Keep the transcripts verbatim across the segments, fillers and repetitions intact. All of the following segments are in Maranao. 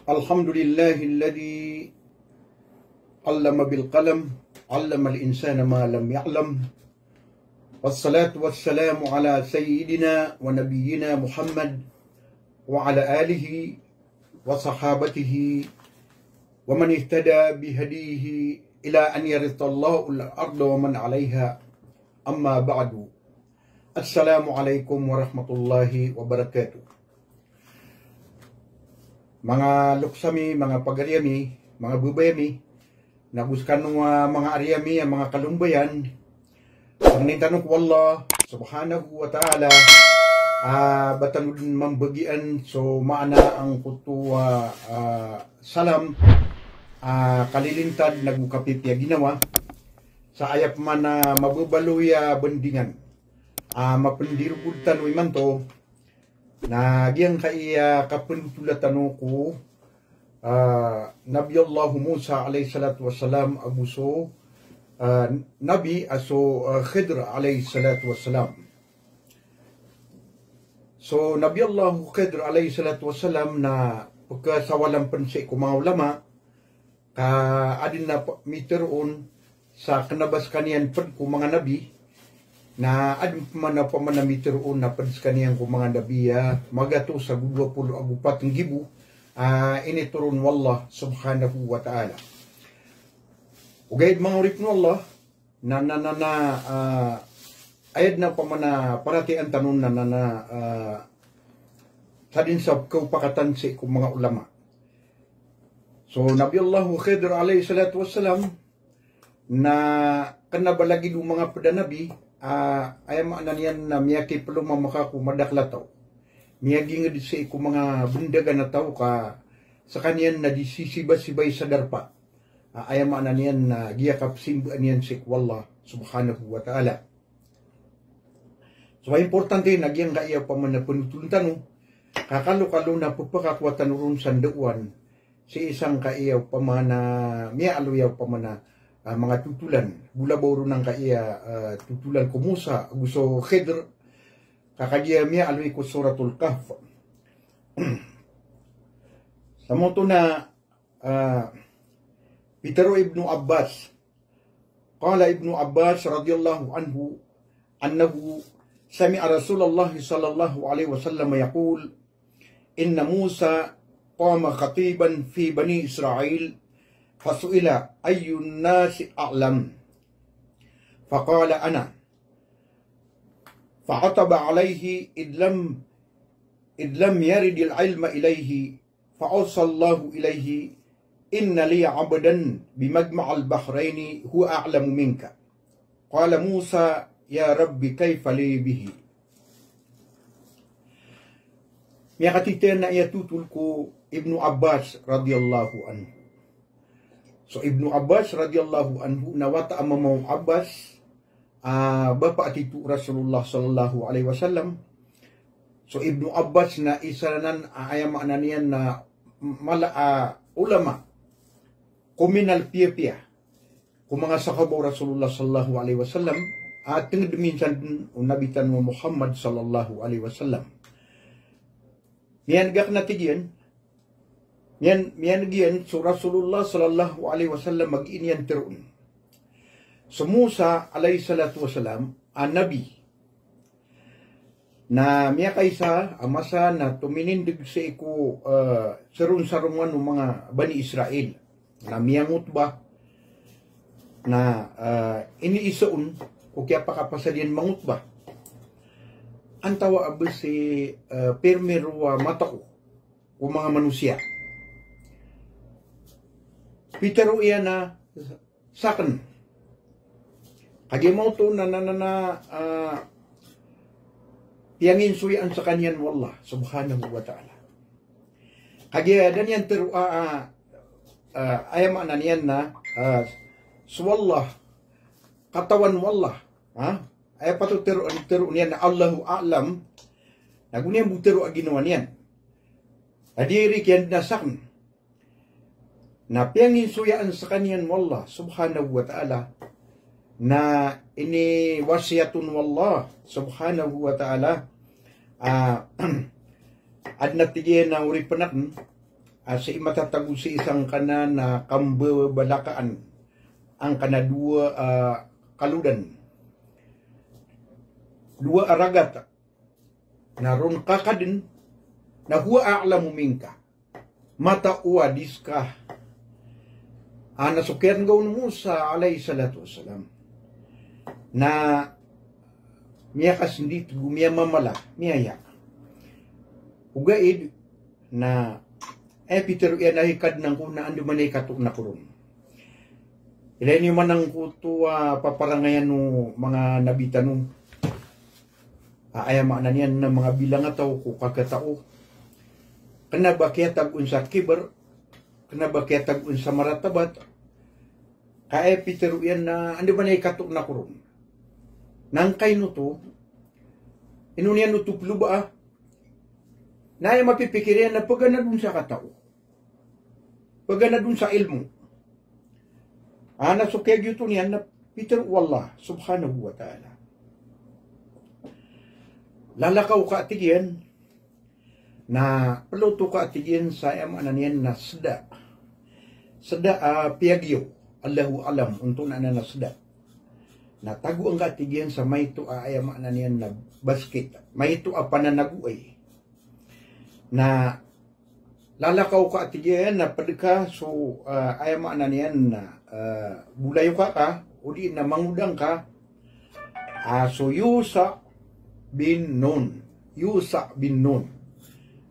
الحمد لله الذي علم بالقلم، علم الإنسان ما لم يعلم. والصلاة والسلام على سيدنا ونبينا محمد وعلى آله وصحابته ومن اهتدى بهديه إلى أن يرث الله الأرض ومن عليها. أما بعد. Assalamu alaikum warahmatullahi wabarakatuh. Manga loks ami, manga pagari ami, manga babay ami, na go sekano a manga ari ami a manga kalombayan, pangnin tano ko Allah subhanahu wa ta'ala a ba tano den mambagian so maana angkoto a, a, salam a kalilintad nago kapipiya ginawa, sa aya pman a mababaloy a bandingan a mapendirokod tano imanto, na giyangkaya kapendothola tano ko, a, Nabi Allah Musa alayhis salatu wassalam ago so, a, Nabi a so, a, Khidr alayhis salatu wassalam. So Nabi Allah Khidr alayhis salatu wassalam na pekasawalan pen sii ko manga ulama, ka aden a p-, miteroon sa kena ba sekaniyan ped ko manga nabi, na aden pman a pamana miteroon na ped sekaniyan ko manga nabi a magatos ago dowa polo ago pat nggibo a initoron o Allah subhanahu wa ta'ala. Ogaid manga oripen o Allah, na, na, na, na, a, aya den a pamana paratiyayaan tano na, na, na, a, sa den sa kaopakatan sii ko manga ulama. So Nabi Allah Khidr alayhis salatu wassalam na kena ba lagid o manga ped a nabi, a, aya maana niyan na miyakipeloma maka ko madakel a taw. Miyaginged sii ko manga bendagan a taw ka sekaniyan na di sisibasibay sa darpa. A, aya maana niyan na giya kapesimbaan iyan sii ko Allah subhanahu wa ta'ala. So importante na giyangkaya pamana penotholen tano, ka kalokalo na pepakakowa tano ron sa ndaowan sii sangkaya pamana miyaaloy a pamana, a, manga totolan. Go labaw ron angkaya, a, totolan ko Musa ago so Khidr, ka kagiya miyaaloy ko Suratul Kahf. Sa moto na, a, pitero Ibnu Abbas. Qala Ibnu Abbas radiyallahu anhu annahu sami'a Rasulullah sallallahu alaihi wasallam yaqul, "Inna Musa qama khatiban fi Bani Israil, fasu'ila ayyun nasi a'lam. Faqala ana. Fa'ataba alaihi id lam, id lam yaridil ilma ilaihi. Fa'ausallahu ilaihi, inna li abdan bi majma'il bahraini huwa a'lamu minka." Qala Musa, "Ya Rabbi, kaifa li bihi?" Miyakatitaya na aya totol ko Ibnu Abbas radiyallahu anhu. So Ibnu Abbas radiyallahu anhu na wata a mama o Abbas, a, bapa a tito o Rasulullah sallallahu alaihi wasallam. So Ibnu Abbas na isa anan a aya maana niyan na mala a ulama ko minalpiyapiya ko manga sahaba o Rasulullah sallallahu alaihi wasallam, a tenged minsan den o Nabi tano a Muhammad sallallahu alaihi wasallam. Miyaneg aken a tig iyan, miyan, miyaneg iyan so Rasulullah sallallahu alaihi wasallam a giya niyan teroon. So Musa alayhis salatu wassalam a nabi, na miyakaisa a masa na tominindeg sii ko, eh, saronsarongan o manga Bani Israil. Na miyangotba, na, eh, iniiza on ko kiyapakapasad iyan mangotba. Antawaa ba si, eh, pirmiro a matao ko manga manosiya? Pitero iyan a saken. Kagiya maoto na, na, na, na, ah, piyanginsoyaan sekaniyan o Allah subhanahu wa ta'ala. Kagiya da niyan tero, ah, ah, ah, aya maana niyan na, ah, so Allah, katawan o Allah, ha? Aya patot tero, tero niyan na Allahu a'lam, na go niyan bo tero a ginawa niyan. A di iri kiyan na saken. Na piyanginsoyaan sekaniyan o Allah subhanahu wa ta'ala, na iniwasiyat on o Allah subhanahu wa ta'ala, ah, aden a tig iyan a oripen aken, a sii matatago sii sangkanan a kambabalakaan angkanan a dowa a kalodan, dowa a ragat, na ron ka ka dn, na huwa a'lamu minka. Matao a di ska. A na so kiyatnggaw o Musa alayhis salatu wassalam na miyakasndit go miyamamala, miyaya. Ogaid na aya pitharo iyan a hay Kadnan ko na andamanaya i katoon ako ron. Ilaya niyo man angkoto a paparangayan o manga nabi tano. A, aya maana niyan na manga bilangataw ko kakatao. Kna ba kiyatagoon sa kibr, kna ba kiyatagoon sa maratabat. Ka aya pitharo iyan na andamanaya i katoon ako ron. Na angkaino oto, ino niyan oto ploba a. Na aya mapipikir iyan na paganad on sa katao. Paganad on sa ilmo. A na so kiyagiyoto niyan na pitharo o Allah subhanahu wa ta'ala. Lalakaw ka, tig iyan, na ploto ka, tig iyan, sa aya maana niyan na sda. Sda a piyagiyo. Allahu a'lam, onto na na sda. Na tagoan ka, tig iyan, sa maito a aya maana niyan na basket. Maito a pananagoay. Na lalakaw ka, tig iyan, na pd ka so, ah, aya maana niyan na, ah, bolayoka ka, odi na mangodang ka, ah, so Yusha bin Nun. Yusha bin Nun.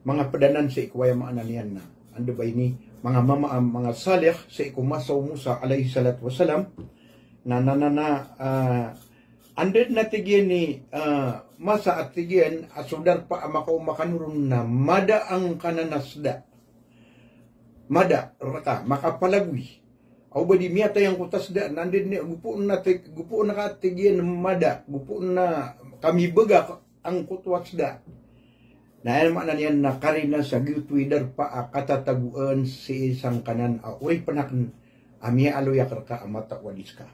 Manga pd anan sii ko aya maana niyan na, anda ba ini, manga mama, manga salih sii ko masa o Musa alayhis salatu wassalam. Na, na, na, na, ah, Anda dn a tig iyan i, ah, masa a tig iyan a so darpa a makaoma kano ron na mada angkanan a sda. Mada rka, makapalagoy. Aw ba di miyatay angkoto a sda, na anda dn i, gopoon a tig, gopoon a ka tig iyan mada, gopoon a kami bgak angkoto a sda. Na aya maana niyan na karina sa giyoto i darpa a katatagoan sii sangkanan a oripn akn a miyaaloy akn rka a matao a di ska.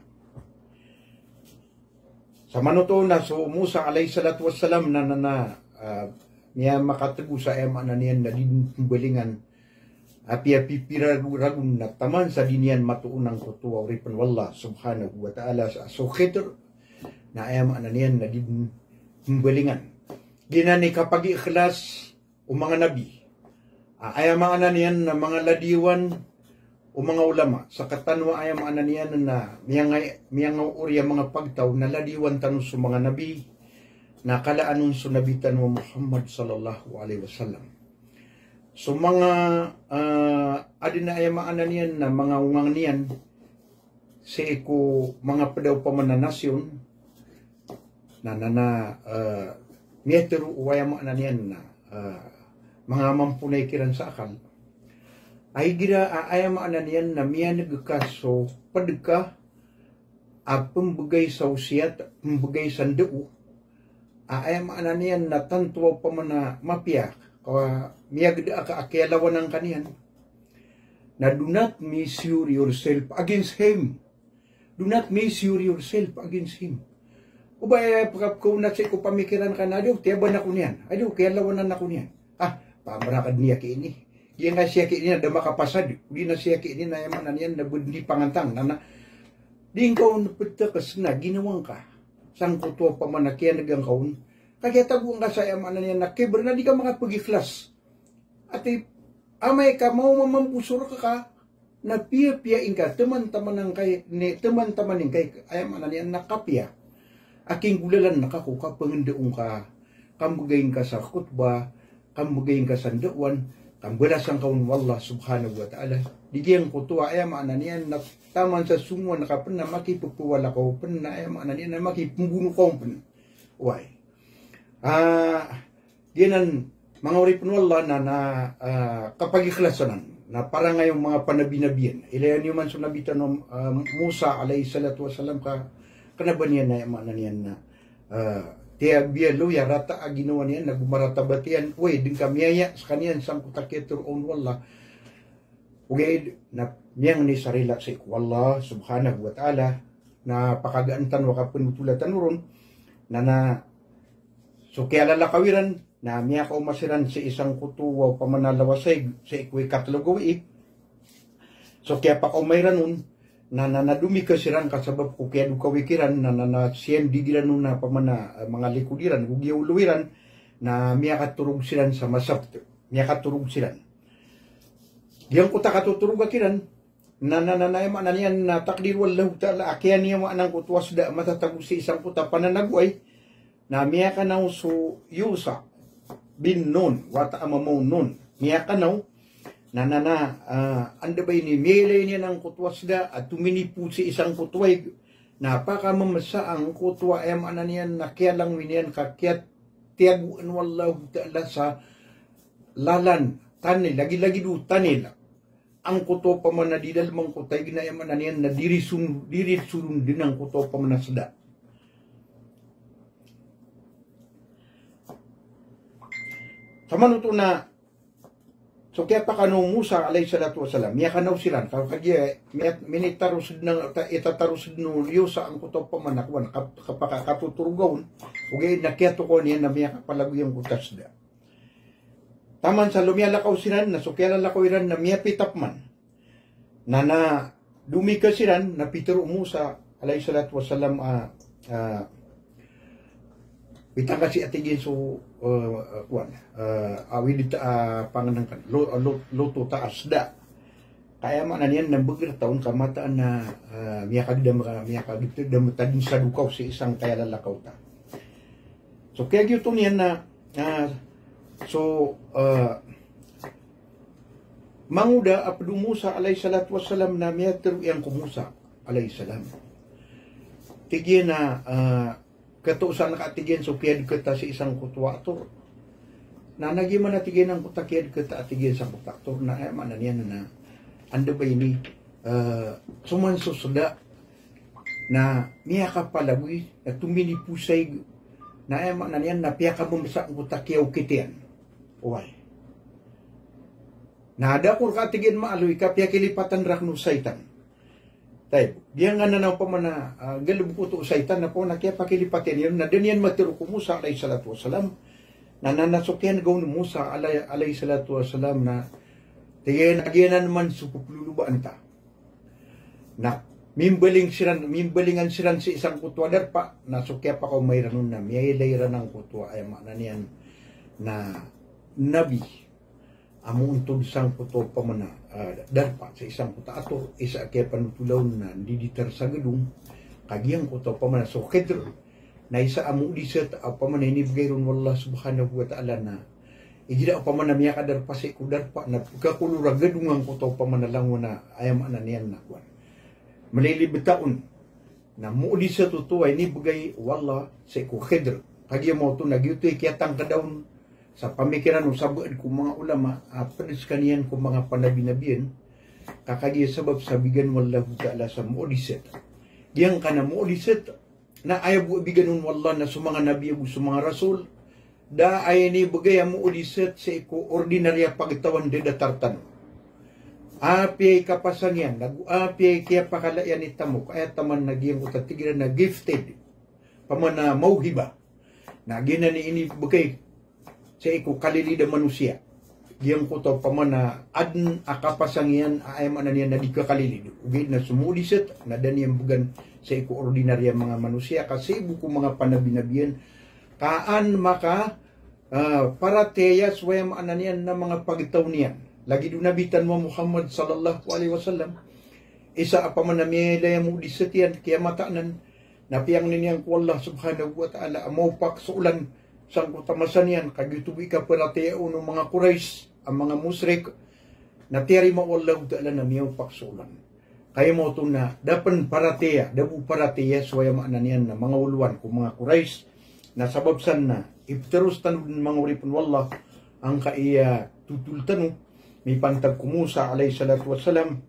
Samanoto na so Musa alayhis salatu wassalam na, na, na, ah, miyamakatgo sa aya maana niyan na di dn pmbalingan. Apiya pipiragoragon na taman sa di niyan matoon angkoto a oripn o Allah subhanahu wa ta'ala sa so Khidr. Na aya maana niyan na di dn pmbalingan. Giyanan i kapagikhlas o manga nabi. A, aya maana niyan na manga ladiyawan o manga ulama. Sa katano a aya maana niyan na miyanga-, miyangaori a manga pagtaw na ladiyawan tano so manga nabi, na kalaan on so Nabi tano Muhammad sallallahu alayhi wasallam. So manga, ah, adn a aya maana niyan na manga ongang niyan, sii ko manga pd a opama na nasyon, na, na, na, ah, miyatharo o aya maana niyan na, ah, manga mamponay kiran sa akal. Ay gira a aya maana niyan na miyaneg ka so pd ka a pmbgay sa osiyat, pmbgay sa ndao, a aya maana niyan na tanto a opama na mapiya, ka miyagda ka a kiyalawanan ka niyan. Na do not measure yourself against him. Do not measure yourself against him. O ba, eh, pkapkaw na sii ko pamikiran ka na, "Ado, tiyaban ako niyan. Ado, kiyalawanan ako niyan." Ah, pamrakad niya ki ini. Giyangkai siya ki ini na da makapasad. Di na siya ki ini na aya maana niyan na bd di pangantang. Na, na, di ngka on ptkas na ginawang ka. Sangkoto a opama na kiyanegang ka on. Ka kiyatagoan ka sa aya maana niyan na kibr na di ka makapagikhlas. Ati, amay ka maoma mambo so rk ka, na piyapiya ingka, taman-taman angkai, ni, taman-taman ingkai, aya maana niyan na kapiya. A kinggolalan ka ko kapangndao ngka, kambgay ngka sa khutbah, kambgay ngka sa ndaowan, kambalasan ka on o Allah subhanahu wa ta'ala. Di giyangkoto a aya maana niyan na taman sa songowan ka pn na makipphawala ka on pn na aya maana niyan na makipmbono ka on pn. Oway. Ah, Giyanan, manga oripn o Allah na, na, ah, kapagikhlas anan, na parangay o manga panabinabian. Ilaya niyo man so Nabi tano, ah, Musa alayhis salatu wassalam ka, kna ba niyan na aya maana niyan na, ah, tiyabiya loya rata a ginawa niyan, na gomarata ba tiyan, oy, dn ka miyaya skaniyan sangkoto a kiyatharo on o Allah. Ogaid na miyangni sa rila sii ko Allah subhanahu wa ta'ala, na pakagaan tano a kapnothola tano ron, na, na so kiyalalakaw iran, Na miyakaoma siran sii sangkoto a opama na lawasaig, sii ko ikatlo gawii. So kiyapakaoma iran on, na, na, na domika siran ka sabap ko kiyadokawi kiran, na, na, na siyan di iran on na opama na, eh, manga likod iran, go giya olo iran, na miyakatorog siran sa masabt, miyakatorog siran. Giyangkoto a katotorog a kiran, na, na, na, na, aya maana niyan na takdir o Allahu Ta'ala a kiyaniyawa angkoto a sda a matatago sii sangkoto a pananagoay, na miyakanaw so Yusha bin Nun, wata a mama o Nun. Miyakanaw, na, na, na, ah, anda ba ini, miyailay niyan angkoto a sda a tominipo sii sangkoto a ig, na pakamamasa angkoto a, aya maana niyan na kiyalangoy niyan ka kiyatiyagoan o Allahu Ta'ala sa lalan, tunnel, lagid-lagid o tunnel. Angkoto opama na di dalem angkoto a ig na aya maana niyan na dirisoron, dirisoron den angkoto opama na sda. Samanoto na, so kiyapakanaw o Musa alayhis salatu wassalam, miyakanaw siran, ka kagiya, miya-, minitaros den a, ta-, itataros den o Yusha angkoto opama na kowan, kap-, kapaka-, katotoroga on, ogaid na kiyatokawan iyan na miyakapalagoy angkoto a sda. Taman sa lomiyalakaw siran, na so kiyalalakaw iran na miyapita pman. Na, na domika siran, na pitharo o Musa alayhis salatu wassalam, ah, ah, pitangkasi a tig iyan so, ah, ah, kowan, ah, awid ta, ah, pangenengken, lo-, lo-, loto ta a sda. Ka aya maana niyan na mbegay rta on ka mataan na, ah, miyakagdam ka, miyakagdam ta den sa dokaw sii sangkaya lalakaw ta. So, kagiya oto niyan na, ah, so, ah, mangoda a pd o Musa alayhis salatu wassalam na miyatharo iyan ko Musa alayhis salam. Tig iyan a, ah, Katosan ka, tig iyan, so kiyadkt a sii sangkoto a ator. Na, na giya man a, tig iyan, angkoto a kiyadkt a, tig iyan, sangkoto a ator na, aya maana niyan na, anda ba ini, eh, so man so sda na miyakapalagoy, na tominipo sa ig, na aya maana niyan na piyakamamasa angkoto a kiyaokit iyan. Oway. Na da ko rka, tig iyan, maaloy ka piyakilipatan rakn o shaytan. Tayyib. Giyangkanan a opama na, ah, galbk oto o shaytan na poon a kiyapakilipatan iyan, na da niyan matharo ko Musa alayhis salatu wassalam. Na, na, na so kiyanggaw o Musa alay-, alayhis salatu wassalam na, tig iyan, a giyanan man so pplolobaan ta. Na mimbaling siran, mimbalingan siran sii sangkoto a darpa, na so kiyapakaoma iran on na miyailay iran angkoto a, aya maana niyan na nabi a moontod sangkoto opama na, ah, darpa, sii sangkoto a ator, isa a kiyapanotola on na ndiditar sa gadong, ka giyangkoto opama na so Khidr, na isa a mu'jizat a opama na inibgay ron o Allah subhanahu wa ta'ala na igira opama na miyakadarpa sii ko darpa na pkakolor a gadong angkoto opama na langon a, aya maana niyan na kowan, malilibta on. Na mu'jizat oto a inibgay o Allah sii ko Khidr. Kagiya maoto na giyoto i kiyatangkda on sa pamikiran o sabaad ko manga ulama a pd skaniyan ko manga panabi-nabiyan. Ka kagiya sabap sa bigan o Allahu Ta'ala sa mu'jizat. Giyangkanan a mu'jizat na aya bo a bigan on o Allah na so manga nabi ago so manga rasul, da a inibgay a mu'jizat sii ko ordinary a pagtaw a da datar tano. Apiya i kapasang iyan, ago apiya i kiyapakala iyan i tamok, aya taman na giyangkoto a tig iran na gifted. Opama na mawhiba. Na giyanan i inibgay sii ko kalilid a manosiya. Giyangkoto opama na adn a kapasang iyan a aya maana niyan na di kakalilid. Ogaid na so mu'jizat na da niyan bgan sii ko ordinary a manga manosiya, ka sii bo ko manga panabi-nabiyan. Ka an maka, ah, paratiyaya so aya maana niyan na manga pagtaw niyan. Lagid o Nabi tano a Muhammad sallallahu alaihi wasallam. Isa a opama na miyailay a mu'jizat iyan, kiyamata anan, na piyangni niyan ko Allah subhanahu wa ta'ala a maopak so olan sangkoto a masa niyan, ka giyoto bo i kaparatiyaya on o manga Quraysh, a manga mushrik, na tiyarima o Allahu Ta'ala na miyaopak so olan. Ka aya maoto na da pn paratiyaya, da bo paratiyaya so aya maana niyan na manga olowan ko manga Quraysh, na sabap san na ipteros tano dn manga oripn o Allah, angkaya totol tano, mipantag ko Musa alayhis salatu wassalam,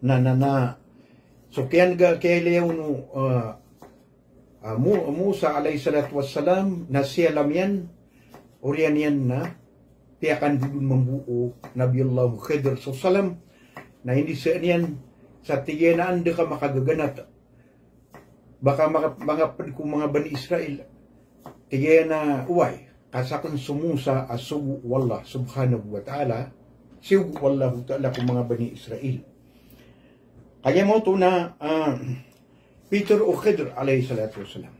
na, na, na, so kiyan ga, kiyailay on o, ah, ah, Mu-, Musa alayhis salatu wassalam, na siyalam iyan, oriyan iyan na piyakandod on mambo o Nabiyullah Khidr so salam, na inizaan iyan sa tig iyan a anda ka makagaganat. Ba ka maka-, manga pd ko manga Bani Israil. Tig iyan a oway. Ka sakn so Musa a sogo o Allah subhanahu wa ta'ala, siyogo o Allahu ta'ala ko manga Bani Israil. Kagiya maoto na, ah, pitharo o Khidr alayhis salatu wassalam.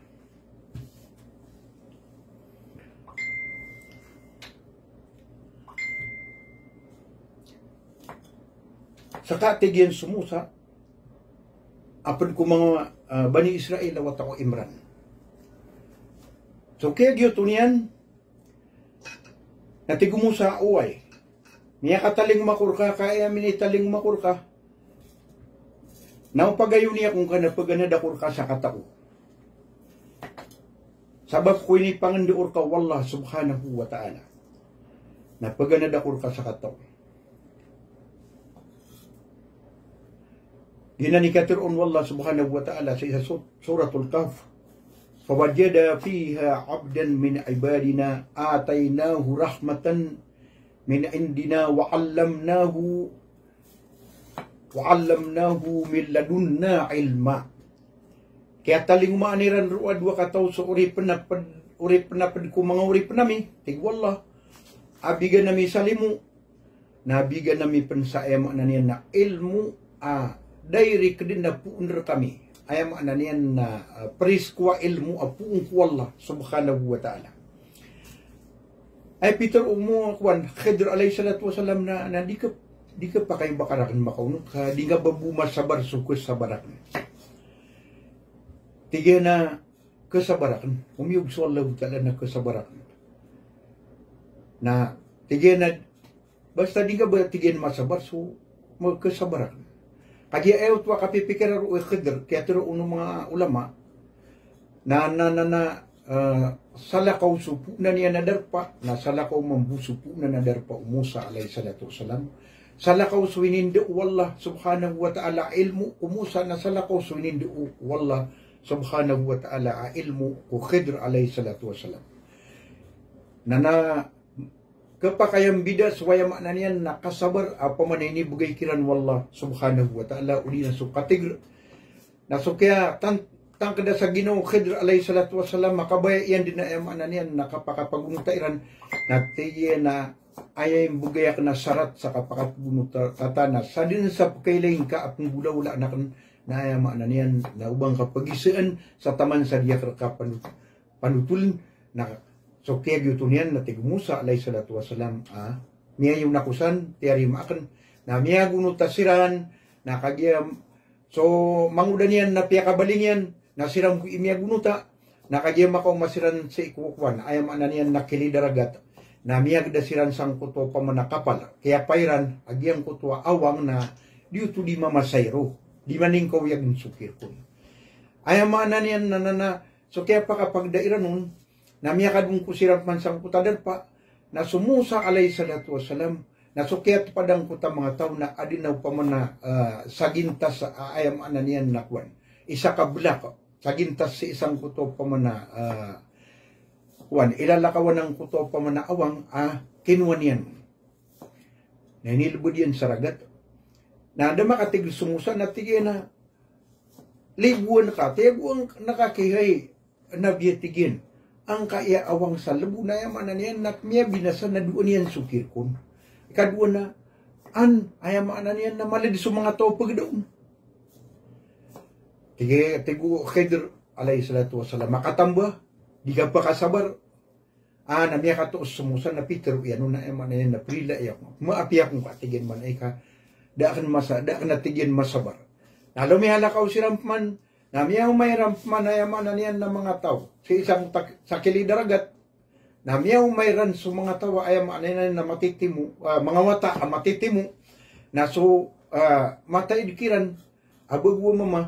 Ska, tig iyan, so Musa a pd ko manga, ah, Bani Israil a wata o Imran. So kiyagiyoto niyan, na tig o Musa, oway, miyakatalingoma ako rka, ka aya minitalingoma ako rka na o pagayonin ako ngka na paganad ako rka sa katao. Sabap ko inipangndao rka o Allah subhanahu wa ta'ala na paganad ako rka sa katao. Giyanan i katharo o Allah subhanahu wa ta'ala sa isa su-, Suratul Kahf, "Fawajada fiha abdan min ibadina ataynahu rahmatan min indina wa 'allamnahu, wa 'allamnahu min ladunna ilma." Kiyatalingomaan iran roo a dowa kataw so oripn a pd, oripn a pd ko manga oripn ami, tig o Allah, a bigan ami sa limo, na bigan ami pn sa, aya maana niyan na ilmo a direct dn a poon rkami. Aya maana niyan na, ah, prisko a ilmo a poon ko Allah subhanahu wa ta'ala. Ay pitharo o mo-, kowan, Khidr alayhis salatu wassalam na, na di ka, di ka pakay ba ka rakn makaonot ka, di nga ba bo masabar so khasabar akn. Tig iyan a khasabar akn, omiyog so Allahu ta'ala na khasabar akn. Na tig iyan a, basta di nga ba, tig iyan, masabar so, ma-, khasabar akn. Kagiya aya oto a kapipikira roo o Khidr, kiyatharo o manga ulama, na, na, na, na, ah, salakaw so poonan iyan a darpa, na salakaw mambo so poonan a darpa o Musa alayhis salatu wassalam. Salakaw so inindao o Allah subhanahu wa ta'ala a ilmo ko Musa, na salakaw so inindao o Allah subhanahu wa ta'ala a ilmo ko Khidr alayhis salatu wassalam. Na, na, khapakay a mbida so, aya maana niyan na, kasabar a opama na inibgay kiran o Allah subhanahu wa ta'ala, odi na so kathigr. Na so kiyatang-, tangkda sa ginawa o Khidr alayhis salatu wassalam, makabaya iyan dn a, aya maana niyan na, kapakapagonota iran, na tig iyan a, aya imbgay akn a sarat sa kapakapagonota ta na sadn sa pkailay ngka a pnggolawlaan akn, na aya maana niyan na o ba ngka pagisaan sa taman sa di akn rka panot-, panotoln. Na so kiyagiyoto niyan na tig o Musa alayhis salatu wassalam a, miyayon ako san, tiyarima akn. Na miyagonota siran, na kagiya so mangoda niyan na piyakabaling iyan, na siran bo i miyagonota, na kagiya makaoma siran sii ko kowan, aya maana niyan na kilid a ragat, na miyagda siran sangkoto a opama na kapal, kiyapairan a giyangkoto a awang na di oto di mamasayro, di maningkaoyagn so kirkon. Aya maana niyan na, na, na, so kiyapakapagda iran on, na miyakadong ko siran pman sangkoto a darpa, na so Musa alayhis salatu wassalam, na so kiyatpad angkoto a manga taw na adn a opama na, ah, sagintas a, aya maana niyan na kowan, isa ka blak, sagintas sii sangkoto a opama na, ah, kowan, ilalakawan angkoto a opama na awang a kinowa niyan. Na inilbd iyan sa ragat. Na da makathigr so Musa na tig iyan a, liboan ka, tiyagoan ka, na kagiya hay Nabi a tig iyan, angkaya awang sa lbo na, aya maana niyan na miyabinasa na doa niyan so kirkon. Ikadowa na, an, aya maana niyan na malid so manga taw a pagda on. Tig i, tig o Khidr alayhis salatu wassalam, makatamba, di ka pakasabar. Ah, na miyakatoos so Musa na pitharo iyan on a, aya maana niyan na, prilai ako. Maapi ako ngka, tig iyan man, ay ka, da akn masa-, da akn a, tig iyan, masabar. Na lomihalakaw siran pman, na miyaoma iran pman, aya maana niyan na, manga taw sii sa, sa kilid a ragat. Na miyaoma iran so manga taw a, aya maana niyan na, matitimo, ah, manga wata a matitimo. Na so, ah, mataid kiran a bago a mama,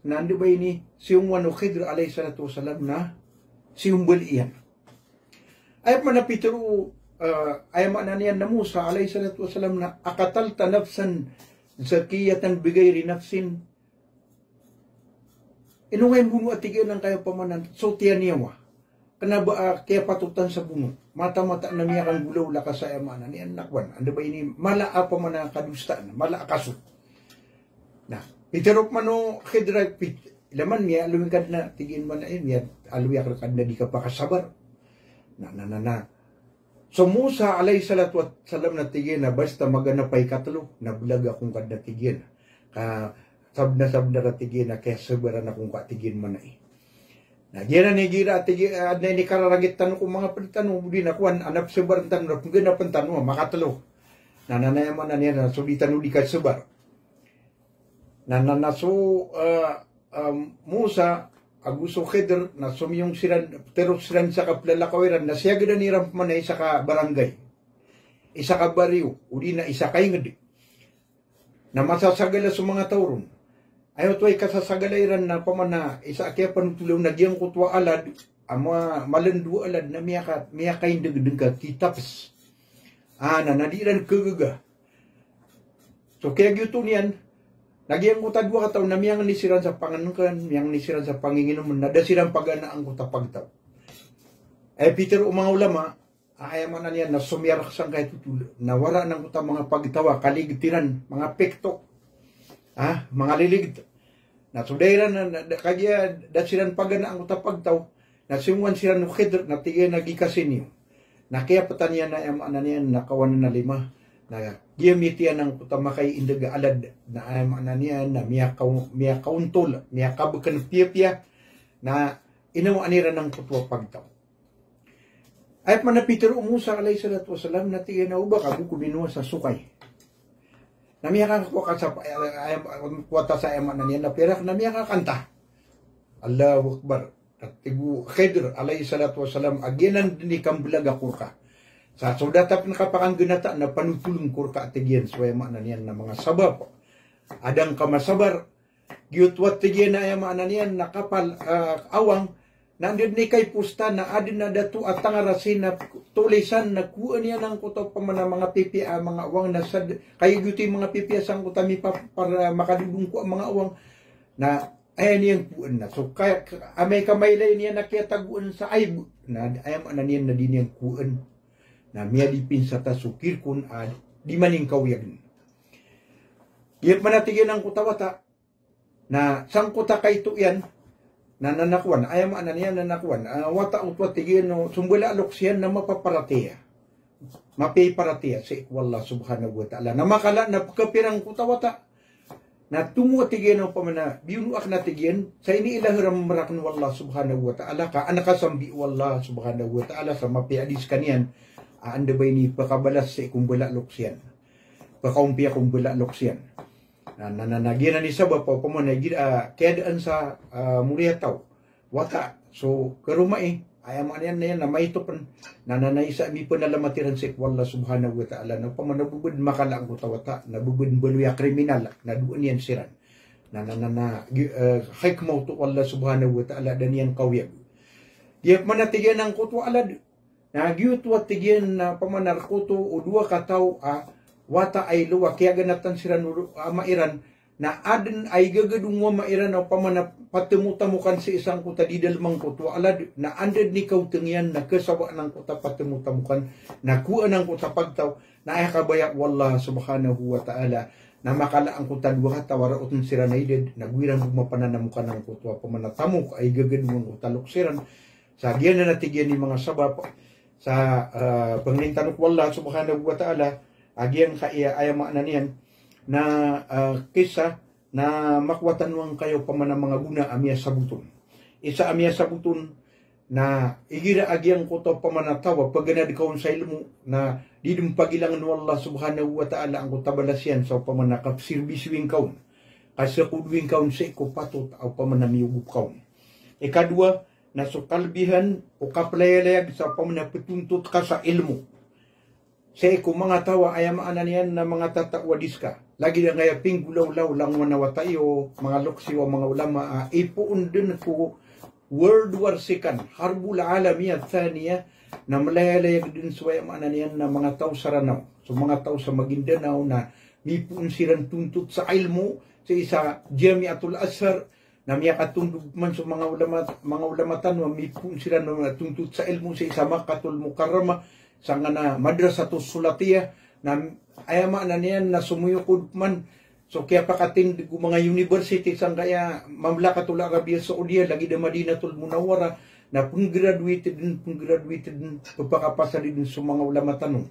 na anda ba ini siyongowan o Khidr alayhis salatu wassalam na siyombali iyan. Aya pman a pitharo, ah, aya maana niyan na, Musa alayhis salatu wassalam na, aqatalta nafsan zakkiyatan bighayri nafsin. Ino nga imbono a, tig iyan, angkaya opama na so tiyaniyawa, kna ba a kiyapatotan sa bono, mataan-mataan a miyakanggolawla ka sa, aya maana niyan na kowan, anda ba ini mala a opama na kadosaan, mala a kaso. Na pitharo pman o Khidr a, pit-, ilay man, miyaaloy ngka dn a, tig iyan man a, eh, miyaaloy akn rka dn a di ka pakasabar. Na, na, na, na. So Musa alayhis salatu wassalam na tig iyan a basta maganap a ikatlo, na blag ako ngka dn a tig iyan. Ka sabnar-sabnar a tig iyan a kiyasabaran ako ngka tig iyan manay. Na giyanan igira a tig iyan, a, na inikararagit tano ko manga pd tano, odi na kowan, a na pzabarn tano, na pngganapn tano a makatlo. Na, na, na aya maana niyan na so di tano di kasabar. Na, na, na so, ah, ah, Musa ago so Khidr, na somiyong siran, ptero siran sa kaplalakaw iran, na siyagadan iran pman a isa ka barangay, isa ka baryo, odi na isa ka ingd. Na masasagala so manga taw ron. Aya oto a ikasasagala iran na pman a isa a kiyapanotol on na giyangkoto a alad, a ma-, malndo a alad na miyaka-, miyakaindgdng ka titaps. Ah, na, na di iran kagaga. So kiyagiyoto niyan, na giyangkoto a dowa kataw na miyangni siran sa pangnngkn, miyangni siran sa panginginomn, na da siran paganaan koto a pagtaw. Aya pitharo o manga ulama, a, aya maana niyan na somiyarak sangkai a totol, na waraan angkoto a manga pagtaw a kaligd iran, manga piktok. Ah, manga liligd. Na so da iran na, na, da, kagiya da siran paganaan angkoto a pagtaw, na singowan siran o Khidr, na tig iyan a gikasi niyo. Na kiyaptan iyan a aya maana niyan na kawanan a lima. Na giyamit iyan angkoto a makaindg a alad. Na aya maana niyan na miyakaw-, miyakaontol, miyakabkn piyapiya. Na inawaan iran angkoto a pagtaw. Aya pman a pitharo o Musa alayhis salatu wassalam na tig iyan a oba ka bo ko minowa sa sokay. Na miyakakowa ka sa, aya, aya, kowa ta sa aya maana niyan na pirak na miyakakanta. Allahu Akbar. Na tig o Khidr alayhis salatu wassalam a giyanan dn i kamblag ako rka. Sa so datar pn ka pakanggnata na panotoln ko rka a tig iyan, so aya maana niyan na manga sabap a da ngka masabar. Giyoto a tig iyan a aya maana niyan na kapal, ah, awang, na anda dn i kaiposta na adn a dato a tangarasi na tolisan na kowaan iyan angkoto a pman a manga pipiya a manga awang na sad-, kagiya giyoto i manga pipiya sangkoto a mipapar-, ah, makadodongko a manga awang. Na aya niyan kowaan na. So kaya, ka-, amay ka mailay niyan a kiyatagoan sa ayb, na aya maana niyan na di niyan kowaan. Na miyadipinsa ta so kirkon a di maningkawiyagn. Giya pman a tig iyan angkoto a wata, na sangkoto a kaito iyan, na, na, na kowan, aya maana niyan na, na kowan, ah, wata oto a tig iyan o so mbala a loks iyan na mapaparatiyaya. Mapiya i paratiyaya sii ko Allah subhanahu wa ta'ala. Na makala na pkapira angkoto a wata. Na tomo a tig iyan o pman a biyono akn a tig iyan, sa iniilaharam rakn o Allah subhanahu wa ta'ala, ka an ka sambi o Allah subhanahu wa ta'ala, sa mapiya a di skaniyan, a anda ba ini pkabalas sii ko mbala a loks iyan. Pkaompiya ko mbala a loks iyan. Na, na, na, na giyanan i sabap a opama na igira, ah, kiyadaan sa, ah, mori a taw, wata, so karoma i, aya maana niyan na maito pn, na, na, na isa a mipnalamat iran sii ko Allah subhanahu wa ta'ala, na opama na ba bd makala angkoto a wata, na ba bd mbaloy a kriminal, na doan iyan siran. Na, na, na, na, gi-, eh, hikmah oto o Allah subhanahu wa ta'ala, da niyan kawiyag. Giya pman a tig iyan angkoto a alad, na giyoto a tig iyan na opama na rk oto o dowa kataw a wata a ilo a kiyaganatan siran o ama iran, na adn a igagadong o ama iran a opama na patamotamokan sii sangkoto a di dalm angkoto a alad, na anda dn i kaotng iyan na kasawaan angkoto a patamotamokan, na kowaan angkoto a pagtaw, na aya kabaya o Allah subhanahu wa ta'ala, na makala angkoto a dowa kataw a raotn siran a idad, na go iran bo mapananamokan angkoto a opama na tamok a igagadong angkoto a loks iran. Sa giyanan a tig iyan i manga sabap, sa, ah, pangnin tano ko Allah subhanahu wa ta'ala, a giyangkaya aya maana niyan na, ah, kisa na makowa tano angkaya opama na manga gona a miyasabot on. Isa a miyasabot on na igira a giyangkoto a opama na taw a paganad ka on sa ilmo, na di dn pagilangn o Allah subhanahu wa ta'ala angkoto a balas iyan sa opama na kapsirbisiwi ngka on, kasakodowi ngka on sii ko patot a opama na miyogop ka on. Ikadowa, na so kalbihan o kaplayalayag sa opama na ptontot ka sa ilmo sii ko manga taw a aya maana niyan na manga tataw a di ska. Lagid angkaya pinggolawlaw langowan a wata iyo, manga loks iyo a manga ulama a ipoon dn ko World War Second, Harbul Alamiya Thaniya, na mlayalayag dn so aya maana niyan na manga taw sa Ranaw. So manga taw sa Maguindanao na mipoon siran tontot sa ilmo sii sa Jamiatul Azhar, na miyakatondog man so manga ulama, manga ulama tano a mipoon siran na tontot sa ilmo sii sa Makkatul Mukarramah, sangkanan a Madrasatus Sulatiyah, na aya maana niyan na somoyokod man so kiyapakatindg o manga university sangkaya Mamlakatul Arabiya Saudiya, lagid a Madinatul Munawwarah, na penggraduated den, penggraduated den, pepakapasad den so manga ulama tano.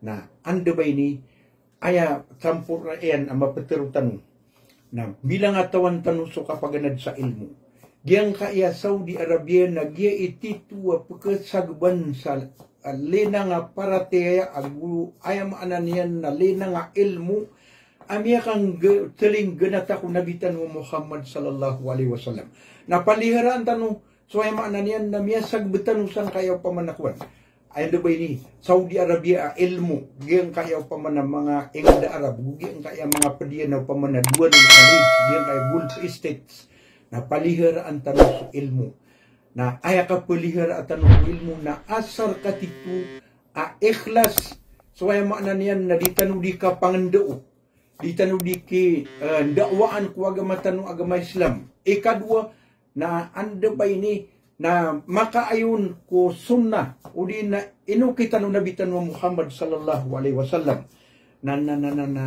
Na anda ba ini, aya sampurna iyan a mapetero tano na milangatawan tano so kapaganad sa ilmo. Giyangkaya Saudi Arabia na giya i tito a pekesagban sa, ah, lenang a paratiyaya ago, aya maana niyan na lenang a ilmo a miyakangge-, teling genata ko Nabi tano Muhammad sallallahu alaihi wasallam. Na paliharaan tano, so aya maana niyan na miyasagbe tano sangkaya opama na kowan. Aya anda ba ini, Saudi Arabia a ilmo, giyangkaya opama na manga inged a Arab, giyangkaya manga ped iyan a opama na Duwal Khalij, giyangkaya Gulf States. Na paliharaan tano so ilmo. Na aya kapaliharaa tano so ilmo na asar ka tito a ikhlas. So aya maana niyan na di tano di kapangendo, di tano di ki, eh, dakwaan ko agama tano, agama Islam. Ikadowa, na anda ba ini, na makaayon ko sunnah, odi na inokit o Nabi tano Muhammad sallallahu alaihi wasallam. Na, na, na, na, na,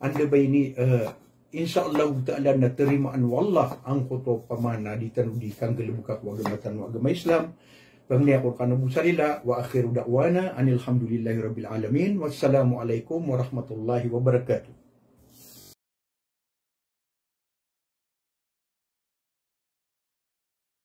anda ba ini, eh, insha Allahu ta'ala na tarimaan o Allah angkoto opama na di tano di kanggalebeka ko agama tano, agama Islam. Pangni ako rekano bo sa rila, wa akhiru da'wana anil hamdulillahi rabbil alamin. Wassalamu alaikum warahmatullahi wabarakatuh.